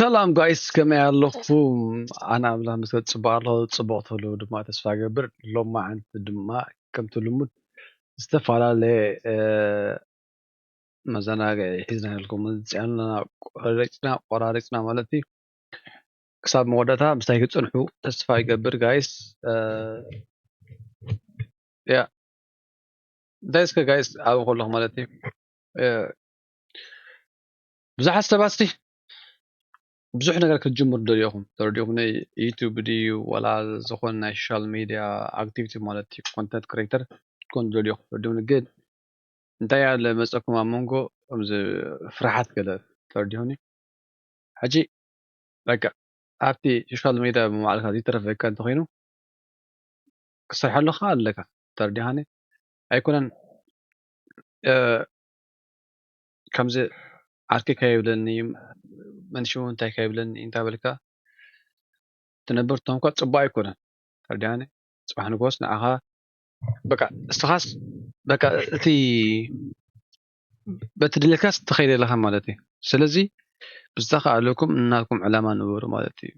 ሰላም ጋይስ፣ ከመይ ኣለኹም? ኣነ ኣምላኽ ምስ ጽቡቕ ኣለኹ። ጽቡቕ ትህልዉ ድማ ተስፋ እገብር። ሎማዓንቲ ድማ ከምቲ ልሙድ ዝተፈላለየ መዘናግዒ ሒዝናልኩም መፂኣና። ቆራሪፅና ቆራሪፅና ማለት እዩ። ክሳብ መወዳእታ ምሳይ ክትፅንሑ ተስፋ ይገብር ጋይስ። ያ እንታይ እስከ ጋይስ ኣብኡ ከለኹ ማለት እዩ። ብዙሓት ሰባት ብዙሕ ነገር ክትጅምሩ ደልኹም ተረዲኹም ናይ ዩቱብ ድዩ ዋላ ዝኾነ ናይ ሶሻል ሚድያ ኣክቲቪቲ ማለት እዩ ኮንተንት ክሬተር ክትኮኑ ደልኹም ተረዲኹም ግን እንታይ ኣለ መፀኩም ኣብ መንጎ ከምዚ ፍርሓት ገለ ተረዲኹኒ ሕጂ በቃ ኣብቲ ሶሻል ሚድያ ብማዕልካ ዘይተረፈካ እንተኮይኑ ክሰርሐሉ ከዓ ኣለካ ተረዲኻኒ ኣይኮነን ከምዚ ዓርኪ ከይብለኒ መንሽሙ እንታይ ከይብለኒ እንታበልካ ትነብር ትኾንኳ ፅቡቅ ኣይኮነን ተረዲኻኒ ፅባሕ ንጎስ ንዓኻ በቃ እስኻስ በቃ እቲ በቲ ድሌትካስ ትኸይድ ኣለኻ ማለት እዩ ስለዚ ብዝተኻእለኩም እናልኩም ዕላማ ንበሩ ማለት እዩ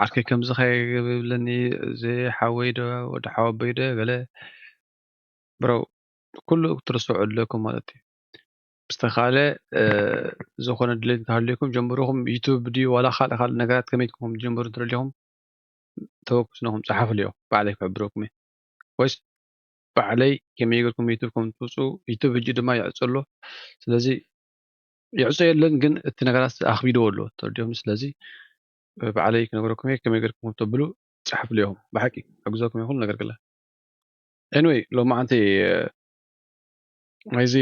ዓርከይ ከምዚ ከይብለኒ እዚ ሓወይ ዶ ወዲ ሓወቦይ ዶ ገለ ብረው ኩሉ ክትርስዑ ኣለኩም ማለት እዩ ብዝተኻለ ዝኾነ ድሌት እንተሃልዩኩም ጀምሩኹም ዩቱብ ድዩ ዋላ ካልእ ካልእ ነገራት ከመይ ኢልኩም ጀምሩ እንተደሊኹም ተወክስነኹም ፀሓፉልዮ ባዕለይ ክሕብረኩም እየ ወይስ ባዕለይ ከመይ ጌርኩም ዩቱብ ከም ትውፅኡ ዩቱብ ሕጂ ድማ ይዕፀ ኣሎ ስለዚ ይዕፀ የለን ግን እቲ ነገራት ኣኽቢድዎ ኣሎ ተረዲኹም ስለዚ ባዕለይ ክነገረኩም እየ ከመይ ጌርኩም ከም ተብሉ ፀሓፉልዮም ብሓቂ ሕግዘኩም ይኹን ነገር ገለ anyway ሎማዓንቲ ናይዚ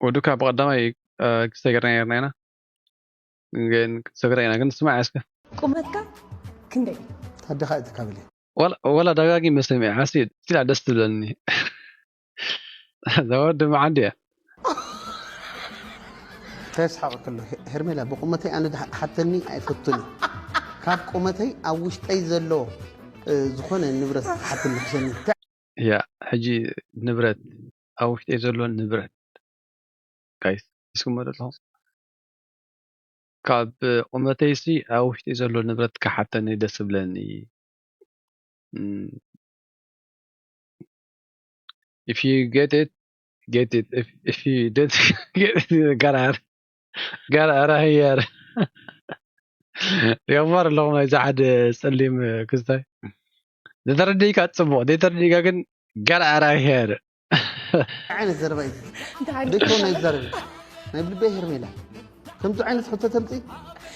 ወዱካ ብቐዳማይ ክስተገርና ርና ኢና ግን ክስተገር ኢና ግን ስማዕ እስከ ቁመትካ ክንደይ ታደኻ እቲ ካብሊ ወላ ደጋጊመ ሰሚዐ ሓሲ ስቲላ ደስ ትብለኒ ዘወዲ መዓንዲ እያ እንታይ ስሓቕ ከሎ ሄርሜላ ብቁመተይ ኣነ ሓተኒ ኣይፈቱን ካብ ቁመተይ ኣብ ውሽጠይ ዘሎ ዝኾነ ንብረት ሓትኒ ሕሸኒ ያ ሕጂ ንብረት ኣብ ውሽጠይ ዘሎ ንብረት ጋይስ እስኩም ኣለኹም ካብ ቁመተይሲ ኣብ ውሽጠይ ዘሎ ንብረት ክሓተኒ ደስ ዝብለኒ if you get it get it if, if you don't get it ጋር ጋር ኣራህያር የማር ኣለኹም ናይዚ ሓደ ፀሊም ክስታይ ዘተረዲእካ ፅቡቕ ዘይተረዲእካ ግን ጋር ኣራህያር ዓይነት ዘረባ እዩ ደይኮ ናይ ዘረብ ናይ ብልበይ ሄርሜላ ከምዚ ዓይነት ሕቶ ተምፂ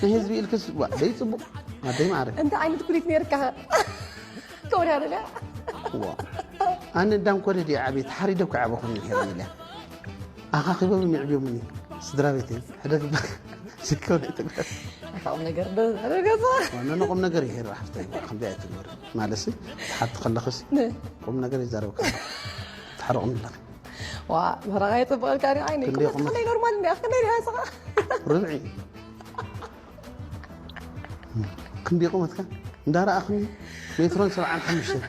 ንህዝቢ ኢልክስ ዋ ደይ ፅቡቅ ኣደይ ማዕረ እንታይ ዓይነት ኩሊት ነርካ ከውዳደላ ዋ ኣነ እንዳንኮነ ድየ ዓብየ ተሓሪደ እኮ ዓበኹኒ ሄርሜላ ኣኻኺቦም የሚዕብዮምኒ ስድራ ቤተይ ሕደግ ዘይኮነ ተግባር ቁም ነገር ዶ ገዛ ዋና ቁም ነገር ይሄር ሓፍተይ ከምዚ ኣይትግበር ማለትሲ ትሓቲ ከለኽስ ቁም ነገር ይዛረብካ ትሓርቑም ኣለኺ ዋ መረቓ የፅብቐልካ ኒ ዓይነይ ክንደይ ቁመት? ክንደይ ኖርማል እንዲ ክንደይ ዲሃ ስኻ ርብዒ ክንደይ ቁመትካ እንዳረኣኽኒ ሜትሮን ሰብዓን ሓሙሽተ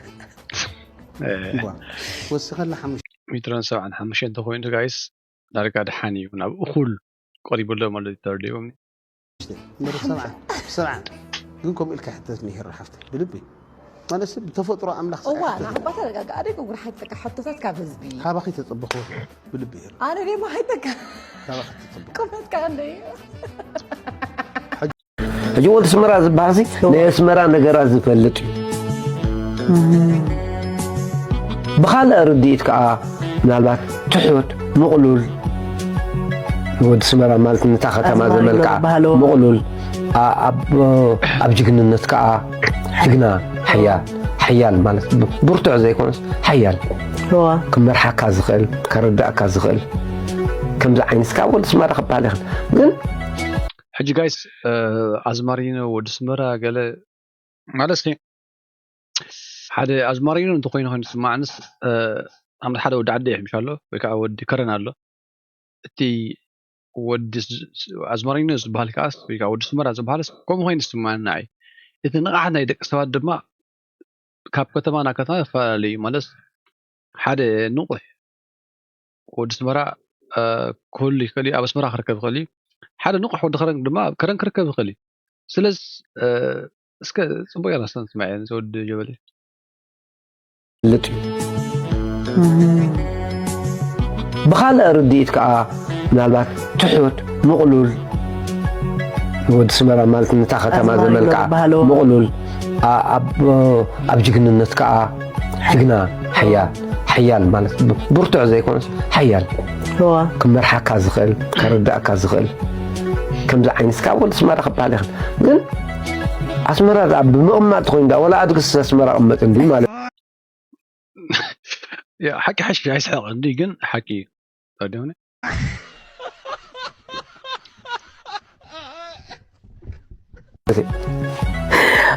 እዋ ወስኸላ ሓሙሽተ ሜትሮን ሰብዓን ሓሙሽተ እንተኮይኑ ጋይስ ዳርጋ ድሓን እዩ ናብ እኹል ቀሪቡ ኣሎ ማለት እዩ ተረዲኦም ምር ሰብዓ ሰብዓ ግን ከምኡ ኢልካ ሕተት ንሄር ሓፍተ ብልቢ ማለት ብተፈጥሮ ኣምላኽ እዋ ንዓባታ ደጋግኣ ደይ ክጉር ሓይጠካ ሕቶታት ካብ ህዝቢ ካባኺ ተፅብኹ ብልቢ ሄር ኣነ ደማ ሓይጠካ ካባኺ ተፅብኹ ቁመትካ እንደይ ሕጂ ወዲ ስመራ ዝበሃል ሲ ናይ ኣስመራ ነገራት ዝፈልጥ እዩ ብኻልእ ርድኢት ከዓ ምናልባት ትሑት ምቕሉል ንወዲ ስመራ ማለት ነታ ከተማ ዘመልክዓ ምቕሉል ኣብ ጅግንነት ከዓ ጅግና ሓያል ሓያል ማለት ብርቱዕ ዘይኮነስ ሓያል ክመርሓካ ዝኽእል ከረዳእካ ዝኽእል ከምዚ ዓይነት ካብ ወዲ ስመራ ክበሃል ይኽእል ግን ሕጂ ጋይስ ኣዝማሪኖ ወዲ ስመራ ገለ ማለት ሓደ ኣዝማሪኖ እንተኮይኑ ኮይኑ ዝስማዓንስ ኣመት ሓደ ወዲ ዓዲ ይሕምሽ ኣሎ ወይ ከዓ ወዲ ከረን ኣሎ እቲ ወዲ ኣዝማሪኖ ዝበሃል ከዓስ ወይ ከዓ ወዲ ስመራ ዝበሃልስ ከምኡ ኮይኑ ዝስማዓኒ ንዓይ እቲ ንቕሓት ናይ ደቂ ሰባት ድማ ካብ ከተማ ናብ ከተማ ይፈላለ እዩ ማለት ሓደ ንቑሕ ወዲ ኣስመራ ክህሉ ይኽእል እዩ ኣብ ኣስመራ ክርከብ ይኽእል እዩ ሓደ ንቑሕ ወዲ ከረን ድማ ኣብ ከረን ክርከብ ይኽእል እዩ። ስለዚ እስከ ጽቡቅ ያላስተን ስማዕ ንዘወድ ጀበሊ ልጥ ብኻልእ ርድኢት ከዓ ምናልባት ትሑት ምቕሉል ወዲ ስመራ ማለት ነታ ከተማ ዘመልክዓ ምቕሉል ኣብ ጅግንነት ከዓ ጅግና ሓያል ሓያል ማለት ብርቱዕ ዘይኮነስ ሓያል ክመርሓካ ዝኽእል ከረዳእካ ዝኽእል ከምዚ ዓይነት ካብ ወዲ ስመራ ክበሃል ይኽእል ግን ኣስመራ ኣ ብምቕማጥ ኮይኑ ዳ ወላ ኣድግስ ኣስመራ ቅመጥ እንዲ ማለት ሓቂ ሓሽ ኣይስሕቕ እንዲ ግን ሓቂ እዩ ተዲሆነ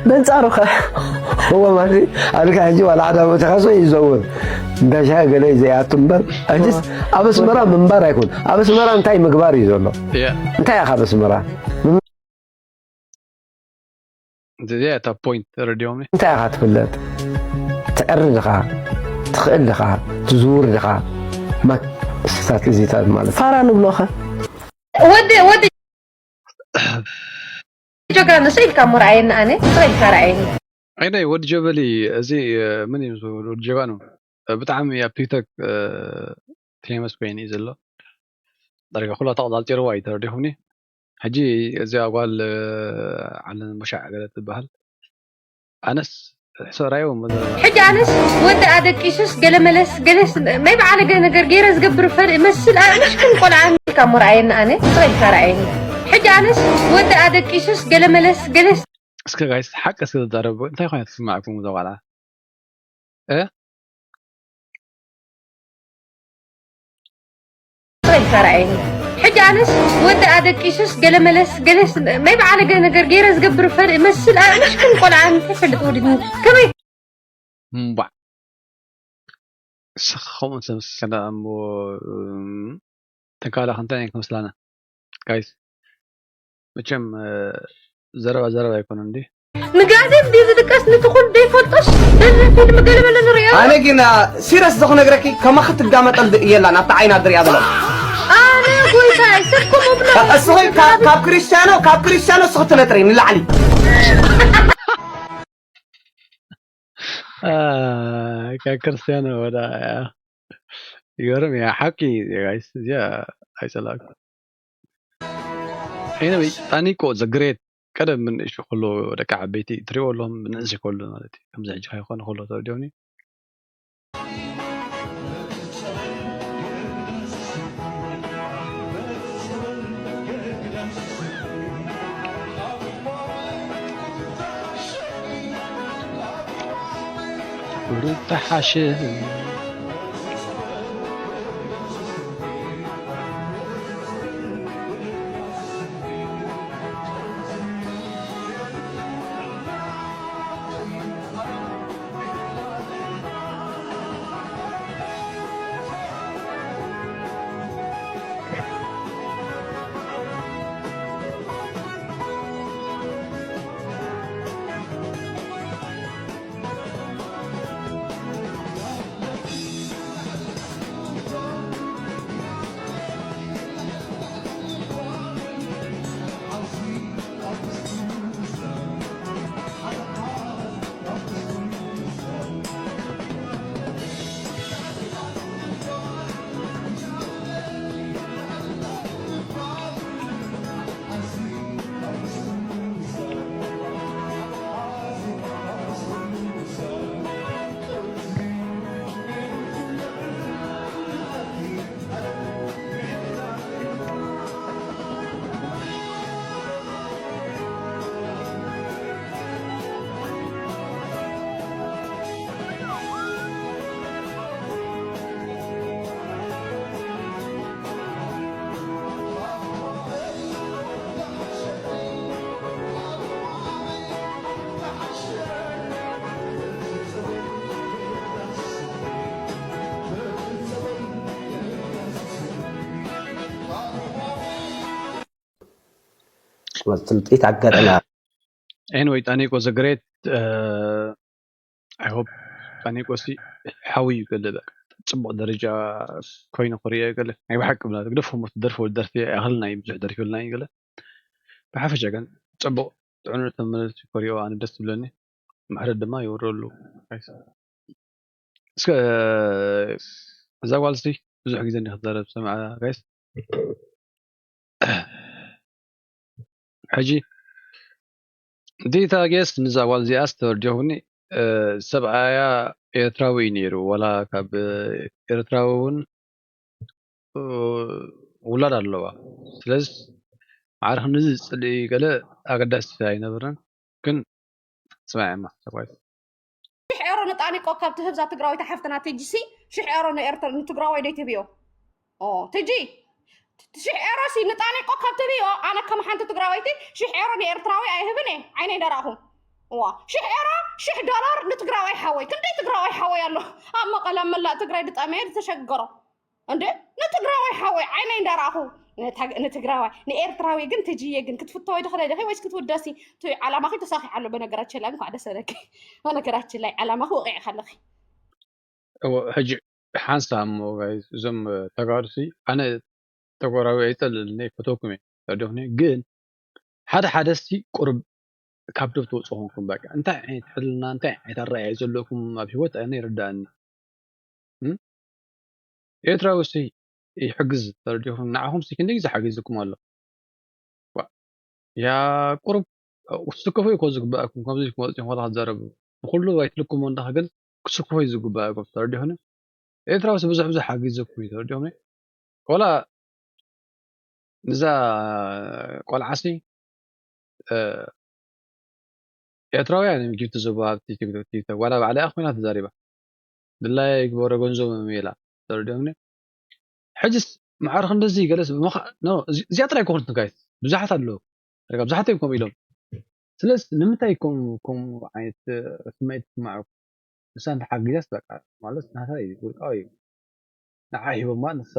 በንጻሩ ከ እዎ ማለት ኣልካ ሕጂ ዋላ ሓደ ቦታ ካሶ ይዘውር እንዳሻ ገለ ዘይኣቱ እምበር ሕጂስ ኣብ ኣስመራ ምንባር ኣይኮን ኣብ ኣስመራ እንታይ ምግባር እዩ ዘሎ እንታይ ኢኻ ኣብ ኣስመራ እዚኣ እታ ፖይንት ተረዲኦም እንታይ ኢኻ ትፍለጥ ትዕሪ ድኻ ትኽእል ድኻ ትዝውር ድኻ ማክ እስታት እዚታት ማለት ፋራ ንብሎኸ ወዲ ወዲ ጀጋኑ ስኢልካ እሞ ረኣየኒ ኣነ ስቕ ኢልካ ረኣየኒ ዓይነይ ወዲ ጀበሊ እዚ ምን እዩ ወዲ ጀጋኑ ብጣዕሚ ኣብ ቲክቶክ ፌመስ ኮይኑ እዩ ዘሎ ዳርጋ ኩላ ተቐጻጺርዋ እዩ ተረዲኹኒ ሕጂ እዚኣ ጓል ዓለም መሻዕ ገለ ትበሃል ኣነስ ሕሶራዮ ሕጂ ኣነስ ወዲ ኣደቂሱስ ገለመለስ ገለስ ናይ በዓለገ ነገር ገይረ ዝገብር ፈር መስል ኣምሽክን ቆልዓ ኢልካ እሞ ረኣየኒ ኣነ ስቕ ኢልካ ረኣየኒ ሕጂ ኣነስ ወዲ ኣደቂሱስ ገለመለስ ገለስ እስከ ጋይስ ሓቂ እስከ ዝዛረቡ እንታይ ኮይና ትስማዕኩም እዛ ቆልዓ እ ትኽእል ተራእየኒ ሕጂ ኣነስ ወዲ ኣደቂሱስ ገለመለስ ገለስ ናይ በዓለገ ነገር ገይረ ዝገብር ፈር መስል ኣምሽክን ቆልዓ እንታይ ፈልጥ ወድኒ ከመይ እምባዕ ንስኻ ከምኡ ተመስልከና እሞ ተንካላ ከምታይ ክመስላና ጋይስ መቸም ዘረባ ዘረባ ኣይኮነ እንዲ ንጋዜን ድዩ ዝጥቀስ ንትኹን ዘይፈልጦስ በዚ ፊልም ገለመለ ንሪኦ ኣነ ግን ሲረስ ዝኽነግረኪ ከማኺ ትጋመጠል የላን ኣብቲ ዓይና ድሪያ ብሎ ኣነ ጎይታይ ሰብ ከምኡ ብሎ እስኺ ካብ ክርስቲያኖ ካብ ክርስቲያኖ እስኺ ትነጥሪ ንላዕሊ ካብ ክርስቲያኖ ወዳ ይገርም እያ ሓቂ ጋይስ እዚኣ ኣይፀላእኩ Anyway, Taniko the Great ቀደም ንእሽቶ ከሎ ደቂ ዓበይቲ ትሪኦ ኣለኹም ንእሽቶ ከሎ ማለት እዩ ከምዚ ሕጂ ከይኮነ ከሎ ተወዲኦኒ ሩታ ሓሽም ፍልጠት ኣጋጠመ። Anyway, Taniko the Great, I hope Taniko ሲ ሓዊ እዩ ገለ በቃ ጽቡቕ ደረጃ ኮይኑ ክርእዮ ገለ ናይ ብሓቂ ብላ ግደፎ፣ ደርፊ ወዲ ደርፊ ኣይኣኽልና እዩ፣ ብዙሕ ደርፊ የብልና እዩ ገለ። ብሓፈሻ ግን ጽቡቕ ጥዕኑር ተመልሲ ክርእዮ ኣነ ደስ ዝብለኒ። ምሕረት ድማ ይወርደሉ። እስከ እዛ ጓል ሲ ብዙሕ ግዜ እንዲ ክትዛረብ ሰምዓ ጋይስ። ሕጂ ዲታ ጌስ ንዛ ጓል እዚኣ ዝተወርጀኹኒ ሰብኣያ ኤርትራዊ እዩ ነይሩ፣ ዋላ ካብ ኤርትራዊ እውን ውላድ ኣለዋ። ስለዚ ማዕረ ክንድዚ ዝፅልኢ ገለ ኣገዳሲ ኣይነበረን። ግን ስማዕማ ሰብኣይ ሽሕ ኤሮ ንጣኒቆ ካብ ትህብዛ ትግራዊት ሓፍትና ትጂ ሲ ሽሕ ኤሮ ንኤርትራ ንትግራዋይ ደይ ትብዮ ኦ ትጂ ሽሕ ኤሮ ሲ ንጣኒቆ ካብ ትብዮ ኣነ ከም ሓንቲ ትግራወይቲ ሽሕ ኤሮ ንኤርትራዊ ኣይህብን እየ ዓይነይ ደራኹ ዋ ሽሕ ኤሮ ሽሕ ዶላር ንትግራዋይ ሓወይ ክንደይ ትግራዋይ ሓወይ ኣሎ ኣብ መቐለ መላእ ትግራይ ድጠመየ ዝተሸገሮ እንደ ንትግራዋይ ሓወይ ዓይነይ እንዳረኣኹ ንትግራዋይ ንኤርትራዊ ግን ትጅየ ግን ክትፍተወይ ድኽለ ዲኺ ወይስ ክትውደሲ እቲ ዓላማኺ ተሳኺ ኣሎ በነገራችን ላይ እንኳዕ ደስ በለኪ በነገራችን ላይ ዓላማኺ ወቂዕኺ ኣለኺ ሕጂ ሓንሳ እሞ እዞም ተጋሩሲ ኣነ ተጎራዊ ኣይፀልእልኒ ኣይፈተውኩም እየ ተረዲኹኒ ግን ሓደ ሓደ ሲ ቁርብ ካብ ዶብ ትወፁ ኮንኩም በቃ እንታይ ዓይነት ሕልና እንታይ ዓይነት ኣረኣያ ዘለኩም ኣብ ሂወት ኣነ ይርዳእኒ ኤርትራዊ ሲ ይሕግዝ ተረዲኹም ንዓኹም ሲ ክንደይ ግዜ ሓጊዝኩም ኣሎ ያ ቁርብ ክትስከፉ እኮ ዝግባእኩም ከምዚ ክመፅእ ኮላ ክትዛረቡ ንኩሉ ኣይትልኩሞ እንዳኽ ግን ክትስከፉ ዝግባእኩም ተረዲኹኒ ኤርትራዊ ሲ ብዙሕ ብዙሕ ሓጊዝኩም እዩ ተረዲኹም ወላ ንዛ ቆልዓሲ ኤርትራውያን እዮም ጊፍት ዝህቡ ኣብቲ ቲክቶክ ዋላ ባዕላ ኮይና ተዛሪባ ድላያ ይግበሮ ገንዘቦም ኢላ ተረዲኦምኒ ሕጅስ ማዕረ ክንደዚ ገለስ እዚኣ ጥራይ ክኾን ትጋይት ብዙሓት ኣለዉ ብዙሓት እዮም ከምኡ ኢሎም ስለዚ ንምንታይ ከምኡ ዓይነት ስምዒት ትስማዑ ንሳ እንተሓጊዛስ በቃ ማለት ናታ እዩ ውልቃዊ እዩ ንዓ ሂቦማ ንሳ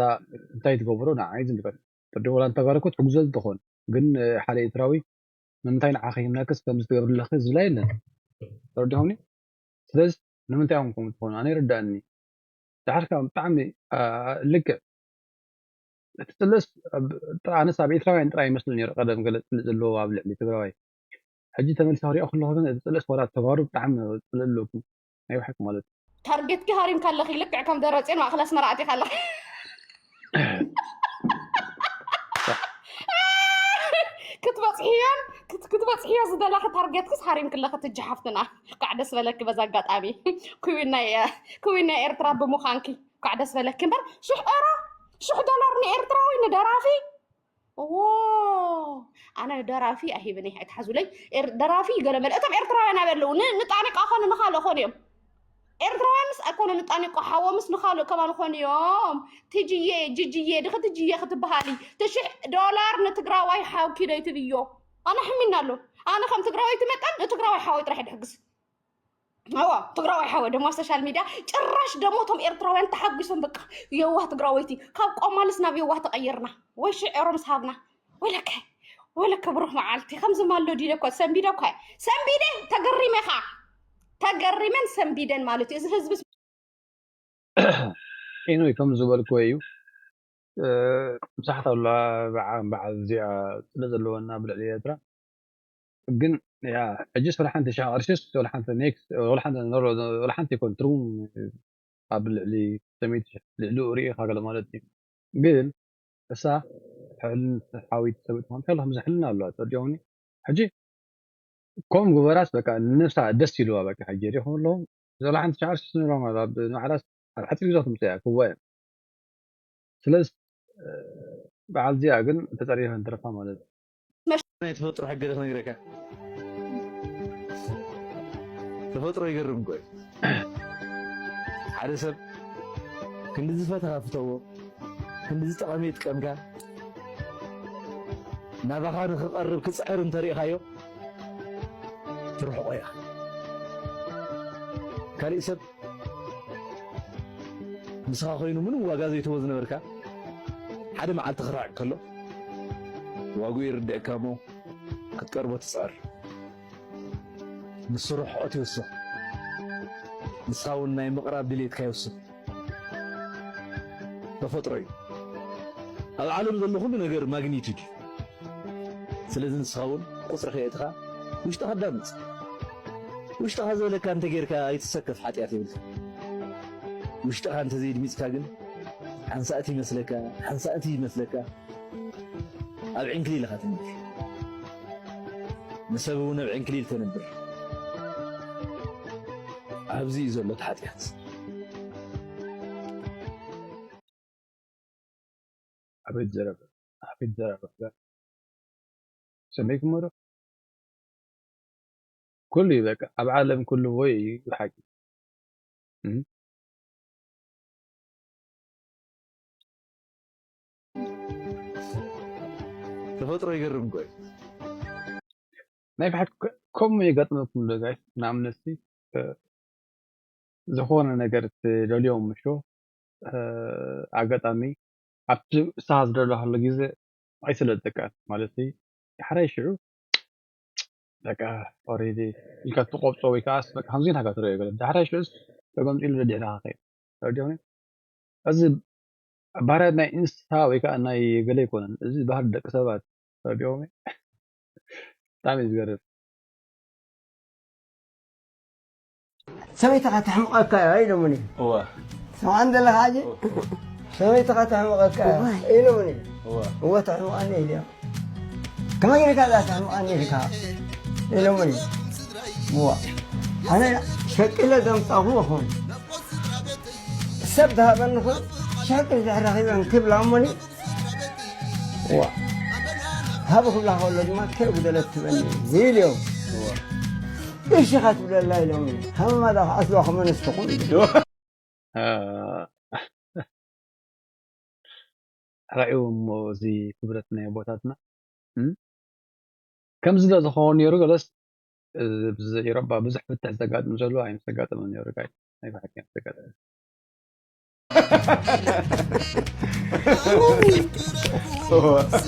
እንታይ ትገብሮ ንዓይ ዝምልከት ቅድም ወላ እንተጋረኩ ትሕግዞ ትኾን ግን ሓደ ኤርትራዊ ንምንታይ ንዓኺ ሂብናክስ ከምዚ ትገብርለኺ ዝብላ የለን ተረዲኹምኒ ስለዚ ንምንታይ እዮም ከምኡ ትኾኑ ኣነ ይርዳእኒ ድሓርካ ብጣዕሚ ልክዕ እቲ ጥልስ ኣነስ ኣብ ኤርትራውያን ጥራይ ይመስሉ ነይሩ ቀደም ገለ ጥልስ ዘለዎ ኣብ ልዕሊ ትግራዋይ ሕጂ ተመልሰ ክሪኦ ከለኹ ግን እቲ ጥልስ ወላ ተጋሩ ብጣዕሚ ጥልእ ኣለኩም ናይ ብሓቂ ማለት እዩ ታርጌትኪ ሃሪምካ ኣለኺ ልክዕ ከም ደረፅዮን ማእኸል ኣስመራ ኣቲኻ ኣለኺ ክትበፅሕዮን ክትበፅሕዮ ዝደላኺ ታርጌትክስ ሃሪምክለኺ ትጂ ሓፍትና ቃዕ ደስ በለኪ በዛ ኣጋጣሚ ክዊን ናይ ኤርትራ ብምዃንኪ ቃዕ ደስ በለኪ እምበር ሽሕ ኤሮ ሽሕ ዶላር ንኤርትራዊ ንደራፊ እዎ ኣነ ደራፊ ኣይህብን እየ ኣይትሓዙለይ ደራፊ ገለመለ እቶም ኤርትራውያን ኣበይ ኣለዉ ንጣኒቃ ኮነ ንኻልእ ኮኑ እዮም ኤርትራውያንስ ኣይኮነ ንጣኒቆ ሓወምስ ንኻልእ ከማን ኮኑ እዮም ትጅዬ ጅጅዬ ድኸ ትጅዬ ክትበሃሊ ትሽሕ ዶላር ንትግራዋይ ሓውኪ ዶ ይትብዮ ኣነ ሕሚና ኣሎ ኣነ ከም ትግራወይቲ መጠን ንትግራዋይ ሓወይ ጥራሕ ድሕግዝ እዋ ትግራዋይ ሓወ ደሞ ኣብ ሶሻል ሚድያ ጭራሽ ደሞ እቶም ኤርትራውያን ተሓጒሶም በቃ የዋህ ትግራወይቲ ካብ ቆማልስ ናብ የዋህ ተቐይርና ወይ ሽዕ ኤሮ ምስ ሃብና ወለከ ወለከ ብሩኽ መዓልቲ ከምዚ ማሎ ዲደ እኮ ሰንቢደ እኳ ሰንቢደ ተገሪመ ኻ ተገሪመን ሰንቢደን ማለት እዩ እዚ ህዝቢ ኢኖይ ከም ዝበልክዎ እዩ ብዙሓት ኣሎ በዓል እዚኣ ስለ ዘለወና ብልዕሊ ኤርትራ ግን ያ ሕጅስ ወላ ሓንቲ ሻ ቅርሽስ ወላ ሓንቲ ኔክስ ወላ ሓንቲ ወላ ሓንቲ ይኮን ትርጉም ኣብ ልዕሊ ሰመይቲ ልዕሊኡ ርኢኻ ገለ ማለት እዩ ግን እሳ ሕልን ሓዊት ሰበይት ትኾን ከላ ከምዚ ሕልና ኣለዋ ተርዲኦኒ ሕጂ ከም ግበራት በቃ ንነብሳ ደስ ኢልዋ በቃ ሕጂ ሪኹም ኣለኹም ዘላ ሓንቲ ሻዕር ስስንሮም ኣብ ንባዕላስ ኣብ ሓፂር ግዜ ትምፅእ እያ ክዋ እያ ስለዚ በዓል እዚኣ ግን ተፀሪፈ ንትረፋ ማለት እዩ ናይ ተፈጥሮ ሕገ ዶ ክነግረካ ተፈጥሮ ይገርም እኮ እዩ ሓደ ሰብ ክንዲ ዝፈተኻ ፍተዎ ክንዲ ዝጠቐመ ይጥቀምካ ናባኻ ንክቐርብ ክፅዕር እንተሪእኻዮ ትርሕቆ ኢኻ ካሊእ ሰብ ንስኻ ኮይኑ ምንም ዋጋ ዘይትቦ ዝነበርካ ሓደ መዓልቲ ክርሕቅ ከሎ ዋግኡ ይርድእካ እሞ ክትቀርቦ ትፅዕር ንሱ ርሕቆት ይውስኽ ንስኻ እውን ናይ ምቕራብ ድሌትካ ይውስኽ ተፈጥሮ እዩ። ኣብ ዓለም ዘሎ ኩሉ ነገር ማግኒቱድ እዩ። ስለዚ ንስኻ እውን ቁፅሪ ከየእትኻ ውሽጥኻ ኣዳምፅ። ውሽጥኻ ዝበለካ እንተጌርካ ኣይትሰከፍ፣ ሓጢኣት የብልካ። ውሽጥኻ እንተዘይድሚፅካ ግን ሓንሳእቲ ይመስለካ፣ ሓንሳእቲ ይመስለካ ኣብ ዕንክሊል ኢኻ ትነብር። ንሰብ እውን ኣብ ዕንክሊል ተንብር። ኣብዚ እዩ ዘሎ እቲ ሓጢኣት። ኣቤት ዘረባ፣ ኣቤት ዘረባ። ሰሚዕኩሞ ዶ? ኩሉ እዩ በቃ፣ ኣብ ዓለም ኩሉ ወይ እዩ ብሓቂ። እም? ተፈጥሮ ይገርም እኮ እዩ። ናይ ብሓቂ ከ-፣ ከምኡ ይገጥመኩም ዶ ጋይስ? ንኣብነት ሲ፣ እ፣ ዝኾነ ነገር ትደልዮም ምሾ፣ እ፣ ኣጋጣሚ ኣብቲ ንስኻ ዝደለኻሉ ግዜ ኣይስለጠካን ማለት እዩ። ዳሕራይ ሽዑ በቃ ኦሬዲ ኢልካ ትቆብጾ ወይ ከዓስ በቃ ከምዚ ኢልካ ትርእዮ ገለ። ዳሕራይ ሽዑስ ተገምጢሉ ደድሕርኻ ከይድ። ተረዲኦኒ? እዚ ባህርያት ናይ እንስሳ ወይ ከዓ ናይ ገለ ኣይኮነን። እዚ ባህሪ ደቂ ሰባት። ተረዲኦኒ? ብጣዕሚ እዩ ዝገርም። ሰበይትኻ ተሕምቐካ እያ ኢሎምኒ። እወ። ሰምዓን ዘለኻ ሕጂ? ሰበይትኻ ተሕምቐካ እያ እዋይ። ኢሎምኒ። እወ። እወ ተሕምቐኒ ኢልዮ። ከመይ ጌርካ እዛ ተሕምቐኒ ኢልካ? ኢሎምኒ። እወ። ኣነ ሸቂለ ዘምጻኹ እኹም። ሰብ ዝሃበኒ ኹም ሸቂ እንድሕር ረኺበን ክብላ እሞኒ። ዋ። ሃቡ ክብላ ከሎ ድማ ከየጉደለት ትበኒ ኢልዮም። እሺ ኢኻ ትብለላ ኢሎም። ሃመማ ዳ ክዓስዋ ከመ ንስኹም ኢሉ። አ፣ ራእዩ እሞ እዚ ክብረት ናይ ኣቦታትና፣ እም? ከምዚ ዶ ዝኸውን ነይሩ ገለስ፣ እ፣ ብዚ ኤውሮጳ ብዙሕ ፍትሕ ዘጋጥም ዘሎ ኣይምስ ዘጋጠመ ነይሩ ጋይ። ናይ ብሓቂ ኣይምስ ዘጋጠመ።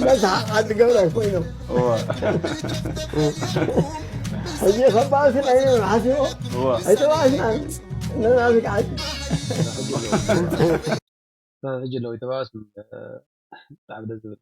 በዛ ዓዲ ገብረ ኮይኖም። እዋ። ሕጂ ከባእስና ኢና ሓሲቦ። እዋ። ኣይተባእስናን። ነናብት ዓዲ። ሕጂ ኣለዉ ይተባእሱ። ብጣዕሚ ደስ ዝብል።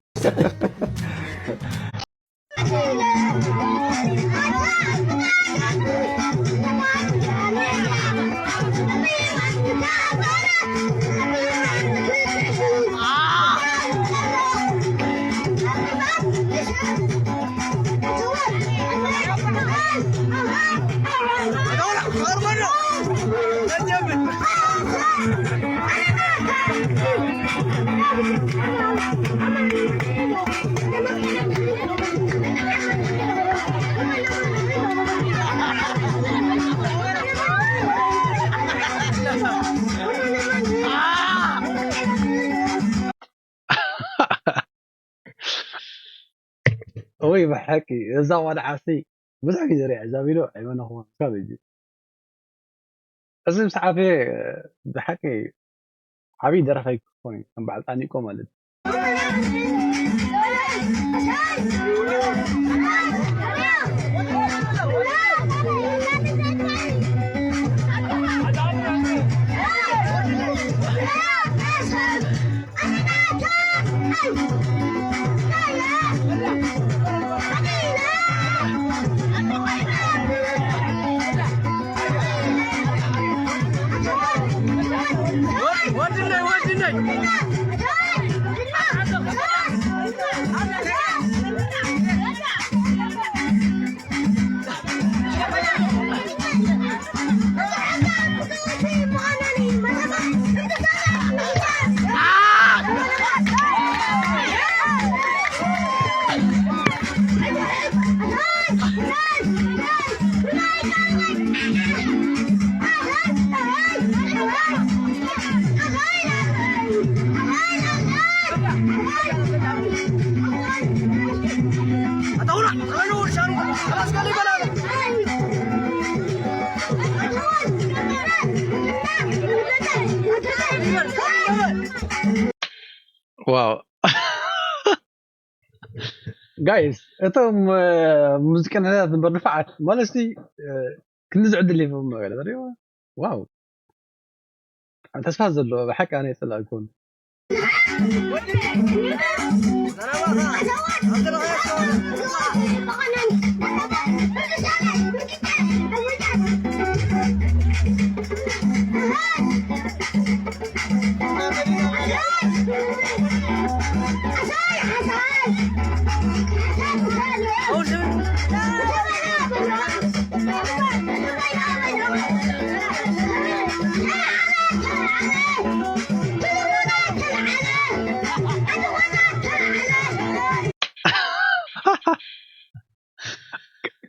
ወይ ብሓቂ እዛ ቆልዓ ሲ ብዙሕ ግዜ ሪኣ እዛ ቪድዮ ኣይመነኹን ካብ እዚ። እዚ ምስ ዓበየ ብሓቂ ዓብዪ ደራፋይ ክኾን እዩ ከም በዓል ጣኒቆ ማለት እዩ። ዋው። ጋይስ፣ እቶም፣ እ፣ ሙዚቀኛታት እምበር ንፉዓት ማለት ሲ፣ እ፣ ክንዲ ዝዕድል ሂቦም ማለት እዩ። ዋው። ተስፋ ዘለዎ ብሓቂ ኣነ የጸላእኩን።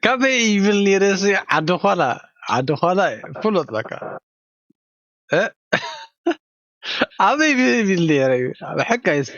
ካበይ ይብል ነይረ? እዚ ዓዲ ዃላ፣ ዓዲ ዃላ ፍሉጥ በቃ። እ? ኣበይ ይብል ነይረ? ኣብ ሕጋይስ?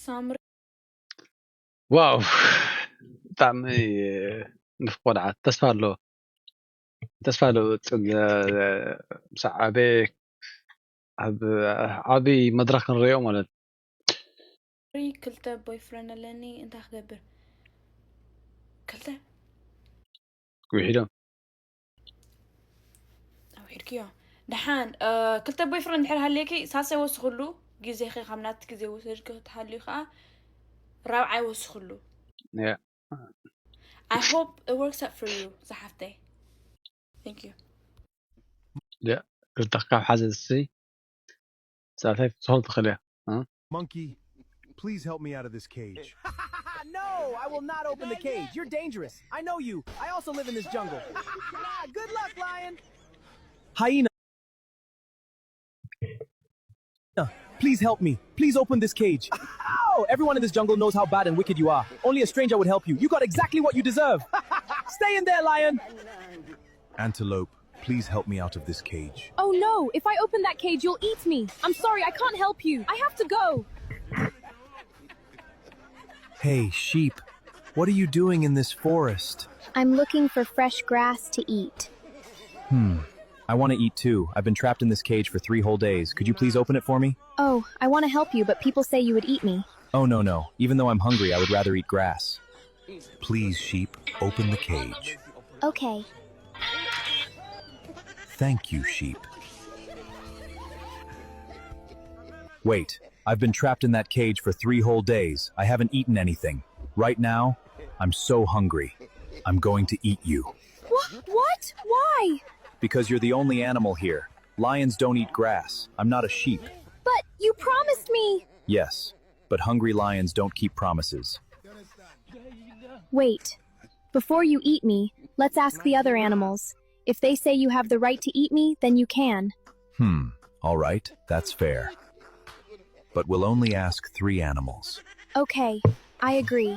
ሳምሪ ዋው፣ ብጣዕሚ ንፉዕ ቆልዓ። ተስፋ ኣለዎ፣ ተስፋ ኣለዎ። ጽ- ምስ ዓበየ ኣብ ዓቢ መድረኽ ክንርእዮ ማለት እዩ። ክልተ ቦይፍረንድ ኣለኒ፣ እንታይ ክገብር? ክልተ ውሒዶም ኣውሒድክዮ። ደሓን ክልተ ቦይፍረንድ እንድሕር ሃልየኪ፣ ሳልሳይ ወስኽሉ፣ ግዜኺ ካብ ናቲ ግዜ ወሰድኪ ክትሃልዩ ከዓ ራብዓይ ወስኽሉ። Yeah. I hope it works out for you ዝሓፍተይ። Thank you. Yeah. ክልተ ካብ ሓዘ እሰይ ሳልሳይ ክትወስኾ ትኽእል እያ። Monkey, please help me out of this cage. No, I will not open the cage. You're dangerous. I know you. I also live in this jungle. Good luck, lion. Hyena. Please help me. Please open this cage. Ow! Everyone in this jungle knows how bad and wicked you are. Only a stranger would help you. You got exactly what you deserve. Stay in there, lion. Antelope, please help me out of this cage. Oh no, if I open that cage, you'll eat me. I'm sorry, I can't help you. I have to go. Hey, sheep. What are you doing in this forest? I'm looking for fresh grass to eat. Hmm. I want to eat too. I've been trapped in this cage for three whole days. Could you please open it for me? Oh, I want to help you, but people say you would eat me. Oh, no, no. Even though I'm hungry, I would rather eat grass. Please, sheep, open the cage. Okay. Thank you, sheep. Wait, I've been trapped in that cage for three whole days. I haven't eaten anything. Right now, I'm so hungry. I'm going to eat you. What? What? Why? Because you're the only animal here. Lions don't eat grass. I'm not a sheep. But you promised me. Yes, but hungry lions don't keep promises. Wait. Before you eat me, let's ask the other animals. If they say you have the right to eat me, then you can. Hmm, all right, that's fair. But we'll only ask three animals. Okay, I agree.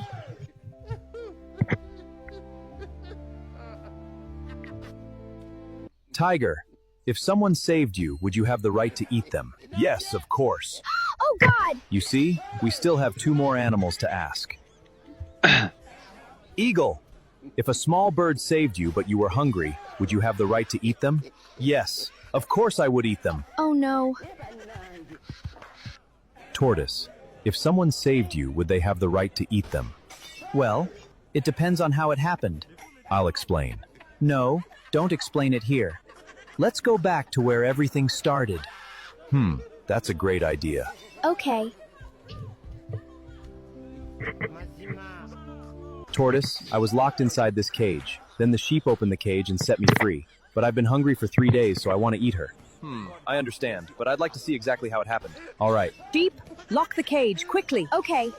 Tiger, if someone saved you, would you have the right to eat them? Yes, of course. Oh God! You see, we still have two more animals to ask. Eagle, if a small bird saved you but you were hungry, would you have the right to eat them? Yes, of course I would eat them. Oh no. Tortoise, if someone saved you, would they have the right to eat them? Well, it depends on how it happened. I'll explain. No, don't explain it here. Let's go back to where everything started. Hmm, that's a great idea. Okay. Tortoise, I was locked inside this cage. Then the sheep opened the cage and set me free. But I've been hungry for three days, so I want to eat her. Hmm, I understand, but I'd like to see exactly how it happened. All right. Sheep, lock the cage, quickly. Okay.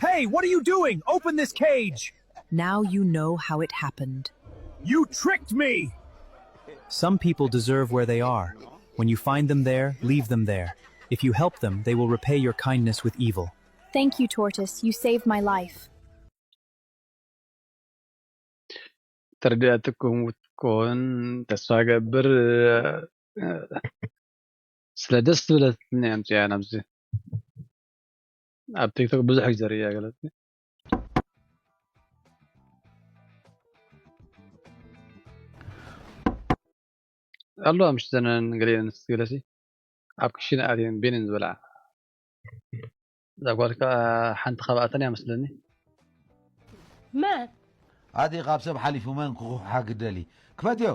Hey, what are you doing? Open this cage! Now you know how it happened. You tricked me! Some people deserve where they are. When you find them there, leave them there. If you help them, they will repay your kindness with evil. Thank you, Tortoise. You saved my life. ተረዲኣትኩም ክትኮን ተስፋ ገብር። ስለ ደስ ዝብለትኒ ኣምፅያ ናብዚ ኣብ ቲክቶክ ብዙሕ ግዜ ርእያ ገለፂ። ኣለዋ ምሽ ዘነን ገሊአን ገለሲ ኣብ ክሽነ ኣትየን ቤንን ዝበልዓ እዛ ጓል ከዓ ሓንቲ ካብኣተን እያ መስለኒ። መን ኣቲ ካብ ሰብ ሓሊፉ መን ክኹሕሓ ግደሊ ክፈትዮ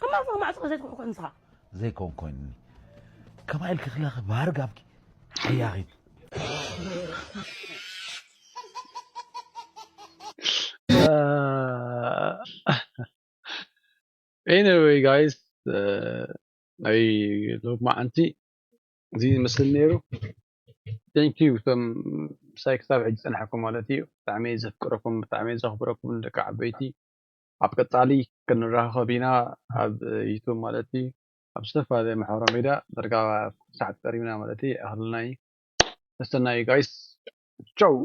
ከማን ፎ ማዕፅቕ ዘይትኩሕኩሕ ንስኻ ዘይኮን ኮይኑኒ ከማይ ኢልኪ ክለኺ ባህር ጋብኪ ሓያኺት Anyway guys ናይ ሎብ መዓንቲ እዚ ይመስል ነይሩ። Thank you እቶም ምሳይ ክሳብ ሕጂ ፀናሕኩም ማለት እዩ። ብጣዕሚ ዘፍቅረኩም ብጣዕሚ ዘኽብረኩም ደቂ ዓበይቲ ኣብ ቀፃሊ ክንራኸብ ኢና ኣብ ዩቱብ ማለት እዩ። ኣብ ዝተፈላለየ ማሕበራዊ ሚድያ ዳርጋ ክሳዕ ቀሪብና ማለት እዩ። ይኣኽለና እዩ። ተስተናዩ ጋይስ ቻው።